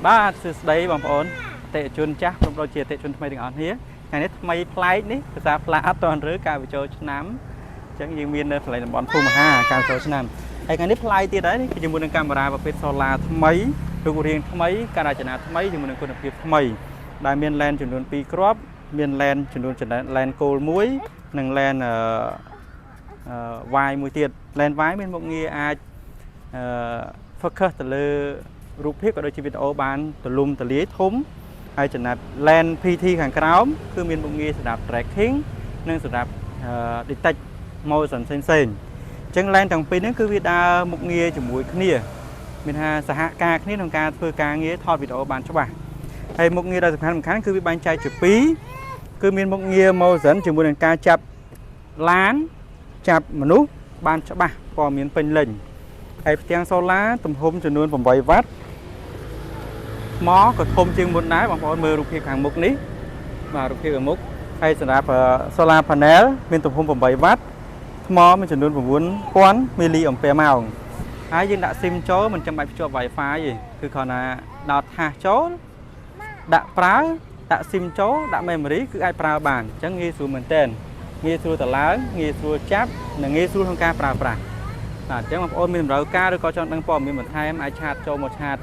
បាទសួស្តីបងប្អូនអតិថិជនចាស់ព្រមដូចជាអតិថិជនថ្មីទាំងអស់គ្នាថ្ងៃនេះថ្មីប្លែកនេះភាសាផ្លាកអត់ទាន់ឬការបញ្ចូលឆ្នាំអញ្ចឹងយើងមាននៅកន្លែងតំបន់ភូមិមហាការបញ្ចូលឆ្នាំហើយថ្ងៃនេះប្លែកទៀតហើយនេះគឺជាមួយនឹងកាមេរ៉ាប្រភេទ Solar ថ្មីរូបរាងថ្មីការរចនាថ្មីជាមួយនឹងគុណភាពថ្មីដែលមាន lens ចំនួន2គ្រាប់មាន lens ចំនួនចំណែក lens គោលមួយនិង lens អឺ wide មួយទៀត lens wide មានមុខងារអាចអឺ focus ទៅលើរូបភាពក៏ដូចជាវីដេអូបានទូលំទូលាយធំហើយចំណែក lens PT ខាងក្រោមគឺមានមុខងារសម្រាប់ tracking និងសម្រាប់ detect motion ផ្សេងផ្សេងៗអញ្ចឹង lens ទាំងពីរហ្នឹងគឺវាដើរមុខងារជាមួយគ្នាមានថាសហការគ្នាក្នុងការធ្វើការងារថតវីដេអូបានច្បាស់ហើយមុខងារដ៏សំខាន់សំខាន់គឺវាបែងចែកជាពីរគឺមានមុខងារ motion ជាមួយនឹងការចាប់ឡានចាប់មនុស្សបានច្បាស់ព័ត៌មានពេញលេញហើយផ្ទាំង solar ទំហំចំនួន8វ៉ាត់ថ្មក៏ធំជាងមុនដែរបងប្អូនមើលរូបភាពខាងមុខនេះបាទរូបភាពខាងមុខហើយសម្រាប់ solar panel មានទំហំ8វ៉ាត់ថ្មមានចំនួន9000មីលីអំពែម៉ោងហើយយើងដាក់ SIM ចូលមិនចាំបាច់ភ្ជាប់ Wi-Fi ទេគឺគ្រាន់តែដោតថាសចូលដាក់ប្រើដាក់ SIM ចូលដាក់ memory គឺអាចប្រើបានអញ្ចឹងងាយស្រួលមែនទែនងាយស្រួលតឡើងងាយស្រួលចាប់និងងាយស្រួលក្នុងការប្រើប្រាស់បាទអញ្ចឹងបងប្អូនមានតម្រូវការឬក៏ចង់ដឹងព័ត៌មានបន្ថែមអាច chat ចូលមក chat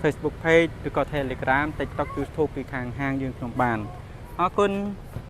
Facebook Page ឬក៏ Telegram, TikTok, YouTube ពីខាងហាងយើងខ្ញុំបានអរគុណ។